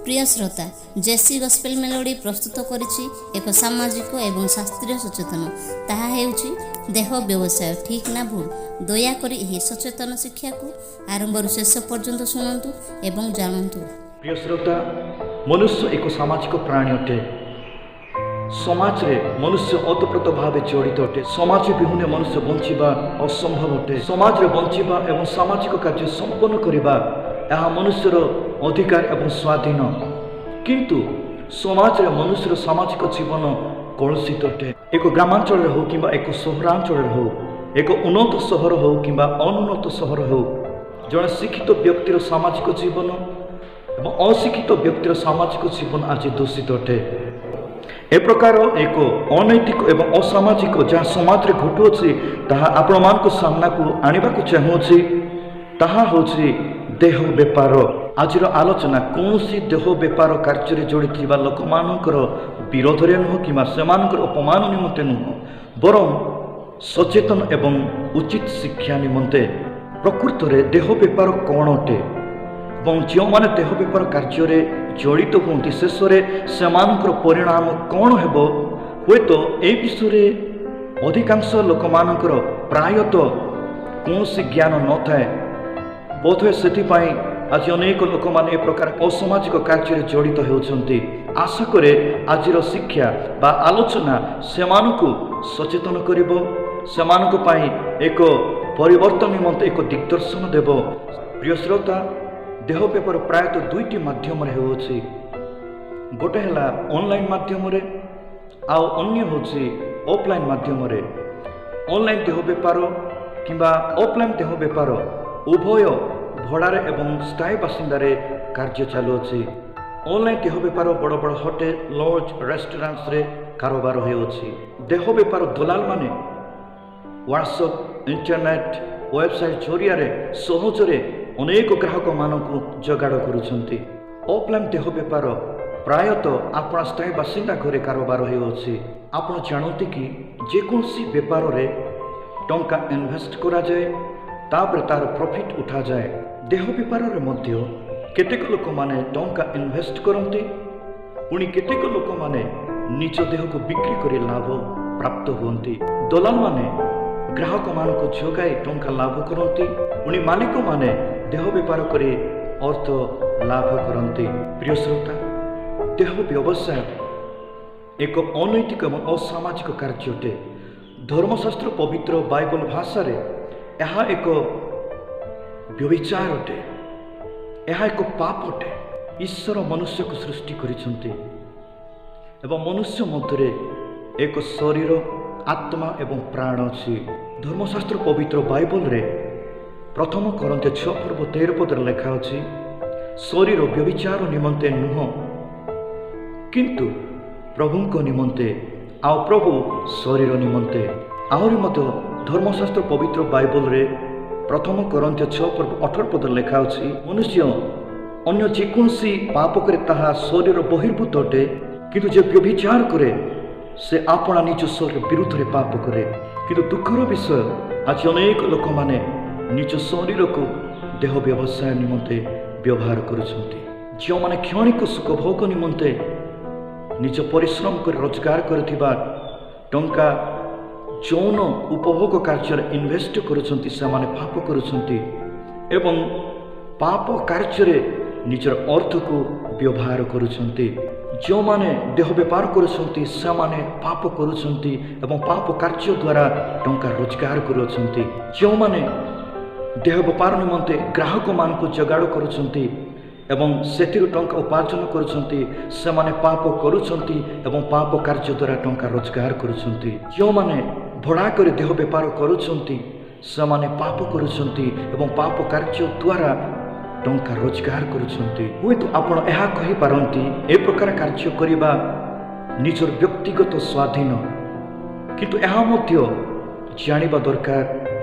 ପ୍ରିୟ ଶ୍ରୋତା, ଜେସି ଗସ୍ପେଲ ମେଲୋଡ଼ି ପ୍ରସ୍ତୁତ କରିଛି ଏକ ସାମାଜିକ ଏବଂ ଶାସ୍ତ୍ରୀୟ ସଚେତନ। ତାହା ହେଉଛି ଦେହ ବ୍ୟବସାୟ ଠିକ୍ ନା ଭୁଲ? ଦୟାକରି ଏହି ସଚେତନ ଶିକ୍ଷାକୁ ଆରମ୍ଭରୁ ଶେଷ ପର୍ଯ୍ୟନ୍ତ ଶୁଣନ୍ତୁ ଏବଂ ଜାଣନ୍ତୁ। ପ୍ରିୟ ଶ୍ରୋତା, ମନୁଷ୍ୟ ଏକ ସାମାଜିକ ପ୍ରାଣୀ ଅଟେ। ସମାଜରେ ମନୁଷ୍ୟ ଓତପ୍ରୋତ ଭାବେ ଜଡ଼ିତ ଅଟେ। ସମାଜ ବିହୁନେ ମନୁଷ୍ୟ ବଞ୍ଚିବା ଅସମ୍ଭବ ଅଟେ। ସମାଜରେ ବଞ୍ଚିବା ଏବଂ ସାମାଜିକ କାର୍ଯ୍ୟ ସମ୍ପନ୍ନ କରିବା, ଏହା ମନୁଷ୍ୟର ଅଧିକାର ଏବଂ ସ୍ୱାଧୀନ। କିନ୍ତୁ ସମାଜରେ ମନୁଷ୍ୟର ସାମାଜିକ ଜୀବନ କଳୁଷିତ ଅଟେ। ଏକ ଗ୍ରାମାଞ୍ଚଳରେ ହେଉ କିମ୍ବା ଏକ ସହରାଞ୍ଚଳରେ ହେଉ, ଏକ ଉନ୍ନତ ସହର ହେଉ କିମ୍ବା ଅନୁନ୍ନତ ସହର ହେଉ, ଜଣେ ଶିକ୍ଷିତ ବ୍ୟକ୍ତିର ସାମାଜିକ ଜୀବନ ଏବଂ ଅଶିକ୍ଷିତ ବ୍ୟକ୍ତିର ସାମାଜିକ ଜୀବନ ଆଜି ଦୂଷିତ ଅଟେ। ଏ ପ୍ରକାର ଏକ ଅନୈତିକ ଏବଂ ଅସାମାଜିକ ଯାହା ସମାଜରେ ଘଟୁଅଛି, ତାହା ଆପଣମାନଙ୍କ ସାମ୍ନାକୁ ଆଣିବାକୁ ଚାହୁଁଅଛି। ତାହା ହେଉଛି ଦେହ ବେପାର। ଆଜିର ଆଲୋଚନା କୌଣସି ଦେହ ବେପାର କାର୍ଯ୍ୟରେ ଜଡ଼ିଥିବା ଲୋକମାନଙ୍କର ବିରୋଧରେ ନୁହଁ କିମ୍ବା ସେମାନଙ୍କର ଅପମାନ ନିମନ୍ତେ ନୁହଁ, ବରଂ ସଚେତନ ଏବଂ ଉଚିତ ଶିକ୍ଷା ନିମନ୍ତେ। ପ୍ରକୃତରେ ଦେହ ବେପାର କ'ଣ ଅଟେ ଏବଂ ଯେଉଁମାନେ ଦେହ ବେପାର କାର୍ଯ୍ୟରେ ଜଡ଼ିତ ହୁଅନ୍ତି, ଶେଷରେ ସେମାନଙ୍କର ପରିଣାମ କ'ଣ ହେବ, ହୁଏତ ଏ ବିଷୟରେ ଅଧିକାଂଶ ଲୋକମାନଙ୍କର ପ୍ରାୟତଃ କୌଣସି ଜ୍ଞାନ ନଥାଏ। ବୋଧହୁଏ ସେଥିପାଇଁ ଆଜି ଅନେକ ଲୋକମାନେ ଏ ପ୍ରକାର ଅସାମାଜିକ କାର୍ଯ୍ୟରେ ଜଡ଼ିତ ହେଉଛନ୍ତି। ଆଶା କରେ ଆଜିର ଶିକ୍ଷା ବା ଆଲୋଚନା ସେମାନଙ୍କୁ ସଚେତନ କରିବ, ସେମାନଙ୍କ ପାଇଁ ଏକ ପରିବର୍ତ୍ତନ ନିମନ୍ତେ ଏକ ଦିଗ୍ଦର୍ଶନ ଦେବ। ପ୍ରିୟ ଶ୍ରୋତା, ଦେହ ବେପାର ପ୍ରାୟତଃ ଦୁଇଟି ମାଧ୍ୟମରେ ହେଉଅଛି। ଗୋଟେ ହେଲା ଅନଲାଇନ୍ ମାଧ୍ୟମରେ, ଆଉ ଅନ୍ୟ ହେଉଛି ଅଫଲାଇନ୍ ମାଧ୍ୟମରେ। ଅନଲାଇନ୍ ଦେହ ବେପାର କିମ୍ବା ଅଫଲାଇନ୍ ଦେହ ବେପାର, ଉଭୟ ଭଡ଼ାରେ ଏବଂ ସ୍ଥାୟୀ ବାସିନ୍ଦାରେ କାର୍ଯ୍ୟ ଚାଲୁଅଛି। ଅନଲାଇନ୍ ଦେହ ବେପାର ବଡ଼ ବଡ଼ ହୋଟେଲ, ଲଜ୍, ରେଷ୍ଟୁରାଣ୍ଟସରେ କାରବାର ହେଉଅଛି। ଦେହ ବେପାର ଦଲାଲମାନେ ହ୍ୱାଟ୍ସଅପ୍, ଇଣ୍ଟରନେଟ୍, ୱେବସାଇଟ୍ ଜରିଆରେ ସହଜରେ ଅନେକ ଗ୍ରାହକମାନଙ୍କୁ ଯୋଗାଡ଼ କରୁଛନ୍ତି। ଅଫଲାଇନ୍ ଦେହ ବେପାର ପ୍ରାୟତଃ ଆପଣା ସ୍ଥାୟୀ ବାସିନ୍ଦା ଘରେ କାରବାର ହେଉଅଛି। ଆପଣ ଜାଣନ୍ତି କି, ଯେକୌଣସି ବେପାରରେ ଟଙ୍କା ଇନଭେଷ୍ଟ କରାଯାଏ, ତାପରେ ତାର ପ୍ରଫିଟ୍ ଉଠାଯାଏ। ଦେହ ବେପାରରେ ମଧ୍ୟ କେତେକ ଲୋକମାନେ ଟଙ୍କା ଇନଭେଷ୍ଟ କରନ୍ତି, ପୁଣି କେତେକ ଲୋକମାନେ ନିଜ ଦେହକୁ ବିକ୍ରି କରି ଲାଭ ପ୍ରାପ୍ତ ହୁଅନ୍ତି। ଦଲାଲମାନେ ଗ୍ରାହକମାନଙ୍କୁ ଯୋଗାଇ ଟଙ୍କା ଲାଭ କରନ୍ତି, ପୁଣି ମାଲିକମାନେ ଦେହ ବେପାର କରି ଅର୍ଥ ଲାଭ କରନ୍ତି। ପ୍ରିୟ ଶ୍ରୋତା, ଦେହ ବ୍ୟବସାୟ ଏକ ଅନୈତିକ ଏବଂ ଅସାମାଜିକ କାର୍ଯ୍ୟ ଅଟେ। ଧର୍ମଶାସ୍ତ୍ର ପବିତ୍ର ବାଇବଲ ଭାଷାରେ ଏହା ଏକ ବ୍ୟଭିଚାର ଅଟେ, ଏହା ଏକ ପାପ ଅଟେ। ଈଶ୍ୱର ମନୁଷ୍ୟକୁ ସୃଷ୍ଟି କରିଛନ୍ତି ଏବଂ ମନୁଷ୍ୟ ମଧ୍ୟରେ ଏକ ଶରୀର, ଆତ୍ମା ଏବଂ ପ୍ରାଣ ଅଛି। ଧର୍ମଶାସ୍ତ୍ର ପବିତ୍ର ବାଇବଲରେ ପ୍ରଥମ କରିନ୍ଥୀୟ 6 ପର୍ବ 13 ପଦରେ ଲେଖା ଅଛି, ଶରୀର ବ୍ୟଭିଚାର ନିମନ୍ତେ ନୁହଁ, କିନ୍ତୁ ପ୍ରଭୁଙ୍କ ନିମନ୍ତେ, ଆଉ ପ୍ରଭୁ ଶରୀର ନିମନ୍ତେ। ଆହୁରି ମଧ୍ୟ ଧର୍ମଶାସ୍ତ୍ର ପବିତ୍ର ବାଇବଲରେ ପ୍ରଥମ କରିନ୍ଥୀୟ 6 ପର୍ବ 18 ପଦରେ ଲେଖା ଅଛି, ମନୁଷ୍ୟ ଅନ୍ୟ ଯେକୌଣସି ପାପ କରେ, ତାହା ଶରୀର ବହିର୍ଭୂତ ଅଟେ, କିନ୍ତୁ ଯେ ବ୍ୟଭିଚାର କରେ, ସେ ଆପଣା ନିଜ ଶରୀର ବିରୁଦ୍ଧରେ ପାପ କରେ। କିନ୍ତୁ ଦୁଃଖର ବିଷୟ, ଆଜି ଅନେକ ଲୋକମାନେ ନିଜ ଶରୀରକୁ ଦେହ ବ୍ୟବସାୟ ନିମନ୍ତେ ବ୍ୟବହାର କରୁଛନ୍ତି। ଯେଉଁମାନେ କ୍ଷଣିକ ସୁଖ ଭୋଗ ନିମନ୍ତେ ନିଜ ପରିଶ୍ରମ କରି ରୋଜଗାର କରିଥିବା ଟଙ୍କା ଯୌନ ଉପଭୋଗ କାର୍ଯ୍ୟରେ ଇନଭେଷ୍ଟ କରୁଛନ୍ତି, ସେମାନେ ପାପ କରୁଛନ୍ତି ଏବଂ ପାପ କାର୍ଯ୍ୟରେ ନିଜର ଅର୍ଥକୁ ବ୍ୟବହାର କରୁଛନ୍ତି। ଯେଉଁମାନେ ଦେହ ବେପାର କରୁଛନ୍ତି, ସେମାନେ ପାପ କରୁଛନ୍ତି ଏବଂ ପାପ କାର୍ଯ୍ୟ ଦ୍ୱାରା ଟଙ୍କା ରୋଜଗାର କରୁଅଛନ୍ତି। ଯେଉଁମାନେ ଦେହ ବେପାର ନିମନ୍ତେ ଗ୍ରାହକମାନଙ୍କୁ ଯୋଗାଡ଼ କରୁଛନ୍ତି ଏବଂ ସେଥିରୁ ଟଙ୍କା ଉପାର୍ଜନ କରୁଛନ୍ତି, ସେମାନେ ପାପ କରୁଛନ୍ତି ଏବଂ ପାପ କାର୍ଯ୍ୟ ଦ୍ୱାରା ଟଙ୍କା ରୋଜଗାର କରୁଛନ୍ତି। ଯେଉଁମାନେ ଭଡ଼ା କରି ଦେହ ବେପାର କରୁଛନ୍ତି, ସେମାନେ ପାପ କରୁଛନ୍ତି ଏବଂ ପାପ କାର୍ଯ୍ୟ ଦ୍ୱାରା ଟଙ୍କା ରୋଜଗାର କରୁଛନ୍ତି। ହୁଏତ ଆପଣ ଏହା କହିପାରନ୍ତି, ଏ ପ୍ରକାର କାର୍ଯ୍ୟ କରିବା ନିଜର ବ୍ୟକ୍ତିଗତ ସ୍ୱାଧୀନ। କିନ୍ତୁ ଏହା ମଧ୍ୟ ଜାଣିବା ଦରକାର,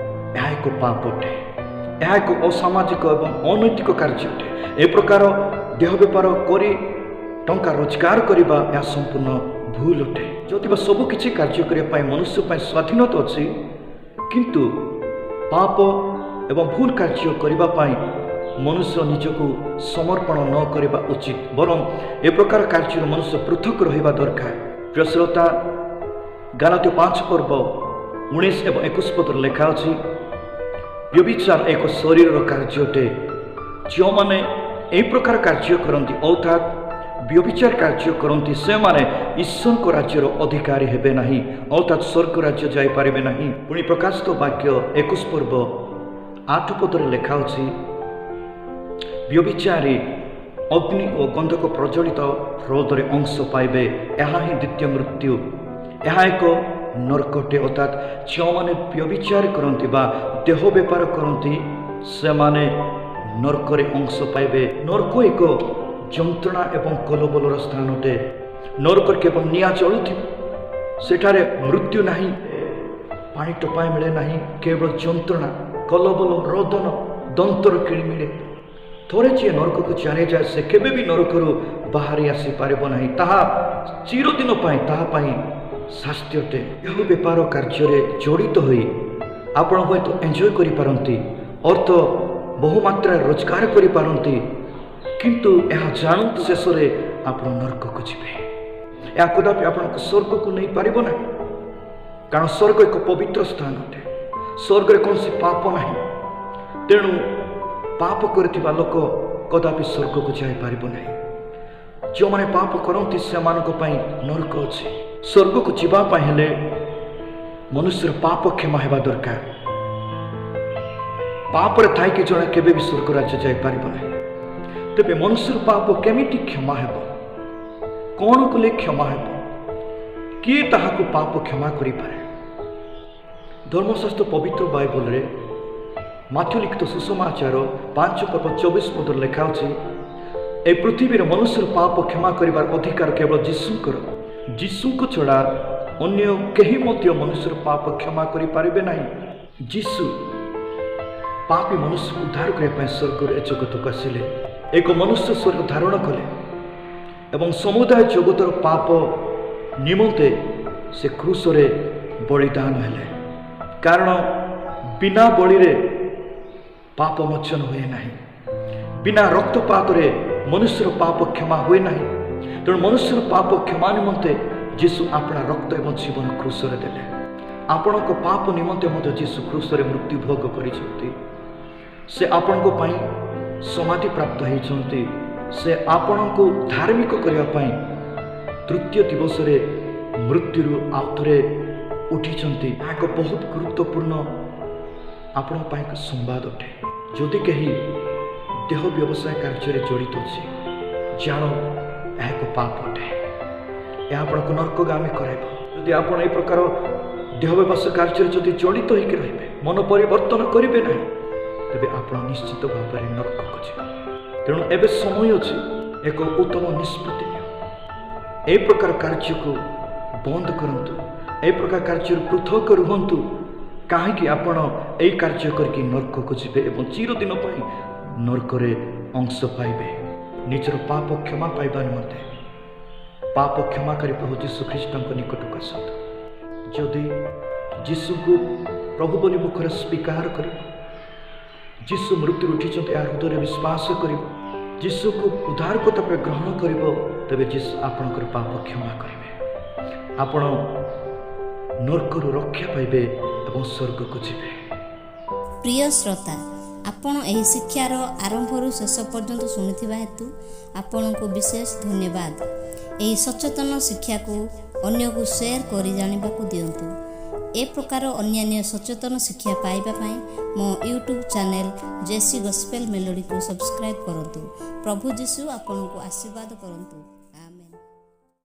ଏହା ଏକ ପାପ ଅଟେ, ଏହା ଏକ ଅସାମାଜିକ ଏବଂ ଅନୈତିକ କାର୍ଯ୍ୟ ଅଟେ। ଏ ପ୍ରକାର ଦେହ ବେପାର କରି ଟଙ୍କା ରୋଜଗାର କରିବା, ଏହା ସମ୍ପୂର୍ଣ୍ଣ ଭୁଲ ଅଟେ। ଯଦି ବା ସବୁ କିଛି କାର୍ଯ୍ୟ କରିବା ପାଇଁ ମନୁଷ୍ୟ ପାଇଁ ସ୍ୱାଧୀନତା ଅଛି, କିନ୍ତୁ ପାପ ଏବଂ ଭୁଲ କାର୍ଯ୍ୟ କରିବା ପାଇଁ ମନୁଷ୍ୟ ନିଜକୁ ସମର୍ପଣ ନ କରିବା ଉଚିତ, ବରଂ ଏ ପ୍ରକାର କାର୍ଯ୍ୟରୁ ମନୁଷ୍ୟ ପୃଥକ ରହିବା ଦରକାର। ପ୍ରିୟ ଶ୍ରୋତା, ଗାଲାତ୍ୟ 5 ପର୍ବ 19 ଏବଂ 21 ପଦରେ ଲେଖା ଅଛି, ବ୍ୟଭିଚାର ଏକ ଶରୀରର କାର୍ଯ୍ୟ ଅଟେ। ଯେଉଁମାନେ ଏହି ପ୍ରକାର କାର୍ଯ୍ୟ କରନ୍ତି, ଅର୍ଥାତ୍ ବ୍ୟଭିଚାର କାର୍ଯ୍ୟ କରନ୍ତି, ସେମାନେ ଈଶ୍ୱରଙ୍କ ରାଜ୍ୟର ଅଧିକାରୀ ହେବେ ନାହିଁ, ଅର୍ଥାତ୍ ସ୍ୱର୍ଗ ରାଜ୍ୟ ଯାଇପାରିବେ ନାହିଁ। ପୁଣି ପ୍ରକାଶିତ ବାକ୍ୟ 21 ପର୍ବ 8 ପଦରେ ଲେଖା ଅଛି, ବ୍ୟଭିଚାରୀ ଅଗ୍ନି ଓ ଗନ୍ଧକ ପ୍ରଜ୍ୱଳିତ ହ୍ରଦରେ ଅଂଶ ପାଇବେ, ଏହା ହିଁ ଦ୍ୱିତୀୟ ମୃତ୍ୟୁ। ଏହା ଏକ ନର୍କଟେ। ଅର୍ଥାତ୍ ଯେଉଁମାନେ ବ୍ୟଭିଚାର କରନ୍ତି ବା ଦେହ ବେପାର କରନ୍ତି, ସେମାନେ ନର୍କରେ ଅଂଶ ପାଇବେ। ନର୍କ ଏକ ଯନ୍ତ୍ରଣା ଏବଂ କଲବଲର ସ୍ଥାନ ଅଟେ। ନର୍କରେ କେବଳ ନିଆଁ ଜଳୁଥିବ, ସେଠାରେ ମୃତ୍ୟୁ ନାହିଁ, ପାଣି ଟୋପାଏ ମିଳେ ନାହିଁ, କେବଳ ଯନ୍ତ୍ରଣା, କଲବଲ, ରୋଦନ, ଦନ୍ତର କିଳିମିଳି। ଥରେ ଯିଏ ନରକକୁ ଚାଲିଯାଏ, ସେ କେବେ ବି ନରକରୁ ବାହାରି ଆସିପାରିବ ନାହିଁ। ତାହା ଚିରଦିନ ପାଇଁ ତାହା ପାଇଁ ଶାସ୍ତି ଅଟେ। ଦେହ ବେପାର କାର୍ଯ୍ୟରେ ଜଡ଼ିତ ହୋଇ ଆପଣ ହୁଏତ ଏନ୍ଜୟ କରିପାରନ୍ତି, ଅର୍ଥ ବହୁମାତ୍ରାରେ ରୋଜଗାର କରିପାରନ୍ତି, କିନ୍ତୁ ଏହା ଜାଣନ୍ତୁ ଶେଷରେ ଆପଣ ନରକକୁ ଯିବେ। ଏହା କଦାପି ଆପଣଙ୍କୁ ସ୍ୱର୍ଗକୁ ନେଇପାରିବ ନାହିଁ, କାରଣ ସ୍ୱର୍ଗ ଏକ ପବିତ୍ର ସ୍ଥାନ ଅଟେ। ସ୍ୱର୍ଗରେ କୌଣସି ପାପ ନାହିଁ, ତେଣୁ ପାପ କରିଥିବା ଲୋକ କଦାପି ସ୍ୱର୍ଗକୁ ଯାଇପାରିବ ନାହିଁ। ଯେଉଁମାନେ ପାପ କରନ୍ତି ସେମାନଙ୍କ ପାଇଁ ନରକ ଅଛି। ସ୍ୱର୍ଗକୁ ଯିବା ପାଇଁ ହେଲେ ମନୁଷ୍ୟର ପାପ କ୍ଷମା ହେବା ଦରକାର। ପାପରେ ଥାଇକି ଜଣେ କେବେ ବି ସ୍ୱର୍ଗ ରାଜ୍ୟ ଯାଇପାରିବ ନାହିଁ। ତେବେ ମନୁଷ୍ୟର ପାପ କେମିତି କ୍ଷମା ହେବ? କ'ଣ କଲେ କ୍ଷମା ହେବ? କିଏ ତାହାକୁ ପାପ କ୍ଷମା କରିପାରେ? ଧର୍ମଶାସ୍ତ୍ର ପବିତ୍ର ବାଇବଲରେ ମାଥ୍ୟୁ ଲିଖିତ ସୁସମାଚାର 5 ପର୍ବ 24 ପଦରେ ଲେଖା ଅଛି, ଏ ପୃଥିବୀର ମନୁଷ୍ୟର ପାପ କ୍ଷମା କରିବାର ଅଧିକାର କେବଳ ଯୀଶୁଙ୍କର। ଯୀଶୁଙ୍କ ଛଡ଼ା ଅନ୍ୟ କେହି ମଧ୍ୟ ମନୁଷ୍ୟର ପାପ କ୍ଷମା କରିପାରିବେ ନାହିଁ। ଯୀଶୁ ପାପୀ ମନୁଷ୍ୟକୁ ଉଦ୍ଧାର କରିବା ପାଇଁ ସ୍ୱର୍ଗରୁ ଏ ଜଗତକୁ ଆସିଲେ, ଏକ ମନୁଷ୍ୟ ସ୍ୱର୍ଗ ଧାରଣ କଲେ ଏବଂ ସମୁଦାୟ ଜଗତର ପାପ ନିମନ୍ତେ ସେ କ୍ରୁଶରେ ବଳିଦାନ ହେଲେ। କାରଣ ବିନା ବଳିରେ ପାପ ମୋଚନ ହୁଏ ନାହିଁ, ବିନା ରକ୍ତପାତରେ ମନୁଷ୍ୟର ପାପ କ୍ଷମା ହୁଏ ନାହିଁ। ତେଣୁ ମନୁଷ୍ୟର ପାପ କ୍ଷମା ନିମନ୍ତେ ଯୀଶୁ ଆପଣା ରକ୍ତ ଏବଂ ଜୀବନ କ୍ରୁଶରେ ଦେଲେ। ଆପଣଙ୍କ ପାପ ନିମନ୍ତେ ମଧ୍ୟ ଯୀଶୁ କ୍ରୁଶରେ ମୃତ୍ୟୁ ଭୋଗ କରିଛନ୍ତି। ସେ ଆପଣଙ୍କ ପାଇଁ ସମାଧି ପ୍ରାପ୍ତ ହୋଇଛନ୍ତି। ସେ ଆପଣଙ୍କୁ ଧାର୍ମିକ କରିବା ପାଇଁ ତୃତୀୟ ଦିବସରେ ମୃତ୍ୟୁରୁ ଆଉ ଥରେ ଉଠିଛନ୍ତି। ଏହା ଏକ ବହୁତ ଗୁରୁତ୍ୱପୂର୍ଣ୍ଣ ଆପଣଙ୍କ ପାଇଁ ଏକ ସମ୍ବାଦ ଅଟେ। ଯଦି କେହି ଦେହ ବ୍ୟବସାୟ କାର୍ଯ୍ୟରେ ଜଡ଼ିତ ଅଛି, ଜାଣ ଏହା ଏକ ପାପ ଅଟେ। ଏହା ଆପଣଙ୍କୁ ନର୍କଗାମୀ କରାଇବ। ଯଦି ଆପଣ ଏ ପ୍ରକାର ଦେହ ବ୍ୟବସାୟ କାର୍ଯ୍ୟରେ ଯଦି ଜଡ଼ିତ ହୋଇକି ରହିବେ, ମନ ପରିବର୍ତ୍ତନ କରିବେ ନାହିଁ, ତେବେ ଆପଣ ନିଶ୍ଚିତ ଭାବରେ ନର୍କକୁ ଯିବେ। ତେଣୁ ଏବେ ସମୟ ଅଛି, ଏକ ଉତ୍ତମ ନିଷ୍ପତ୍ତି ନିଅ। ଏ ପ୍ରକାର କାର୍ଯ୍ୟକୁ ବନ୍ଦ କରନ୍ତୁ, ଏ ପ୍ରକାର କାର୍ଯ୍ୟରୁ ପୃଥକ ରୁହନ୍ତୁ। କାହିଁକି ଆପଣ ଏଇ କାର୍ଯ୍ୟ କରିକି ନର୍କକୁ ଯିବେ ଏବଂ ଚିରଦିନ ପାଇଁ ନର୍କରେ ଅଂଶ ପାଇବେ। ନିଜର ପାପ କ୍ଷମା ପାଇବା ନିମନ୍ତେ ପାପ କ୍ଷମାକାରୀ ପ୍ରଭୁ ଯୀଶୁଖ୍ରୀଷ୍ଟଙ୍କ ନିକଟକୁ ଆସନ୍ତୁ। ଯଦି ଯୀଶୁଙ୍କୁ ପ୍ରଭୁ ବୋଲି ମୁଖରେ ସ୍ୱୀକାର କରିବ, ଯୀଶୁ ମୃତ୍ୟୁରୁ ଉଠିଛନ୍ତି ଏହା ହୃଦୟରେ ବିଶ୍ୱାସ କରିବ, ଯୀଶୁକୁ ଉଦ୍ଧାରକର୍ତ୍ତା ଭାବେ ଗ୍ରହଣ କରିବ, ତେବେ ଯୀଶୁ ଆପଣଙ୍କର ପାପ କ୍ଷମା କରିବେ। ଆପଣ ନର୍କରୁ ରକ୍ଷା ପାଇବେ ଏବଂ ସ୍ୱର୍ଗକୁ ଯିବେ। ପ୍ରିୟ ଶ୍ରୋତା, ଆପଣ ଏହି ଶିକ୍ଷାର ଆରମ୍ଭରୁ ଶେଷ ପର୍ଯ୍ୟନ୍ତ ଶୁଣିଥିବା ହେତୁ ଆପଣଙ୍କୁ ବିଶେଷ ଧନ୍ୟବାଦ। ଏହି ସଚେତନ ଶିକ୍ଷାକୁ ଅନ୍ୟକୁ ସେୟାର କରି ଜାଣିବାକୁ ଦିଅନ୍ତୁ। ଏ ପ୍ରକାର ଅନ୍ୟାନ୍ୟ ସଚେତନ ଶିକ୍ଷା ପାଇବା ପାଇଁ ମୋ ୟୁଟ୍ୟୁବ୍ ଚ୍ୟାନେଲ୍ ଜେସି ଗସ୍ପେଲ୍ ମେଲୋଡ଼ିକୁ ସବସ୍କ୍ରାଇବ୍ କରନ୍ତୁ। ପ୍ରଭୁ ଯୀଶୁ ଆପଣଙ୍କୁ ଆଶୀର୍ବାଦ କରନ୍ତୁ।